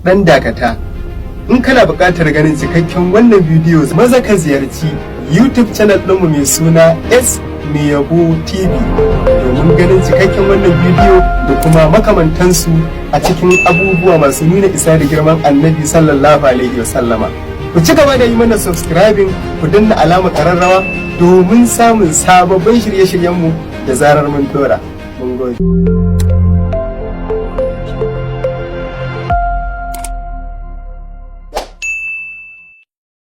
Ɗan dakata, in kana buƙatar ganin cikakken wannan bidiyo, maza ka ziyarci YouTube channel ɗinmu mai suna S Yabo TV domin ganin cikakken wannan bidiyo da kuma makamantansu a cikin abubuwa masu nuna isa da girman Annabi sallallahu alaihi wasallama. Ku ci gaba da yi mana subscribing, ku danna alamar ƙararrawa domin samun sababbin shirye-shiryenmu da zarar mun dora. Mun gode.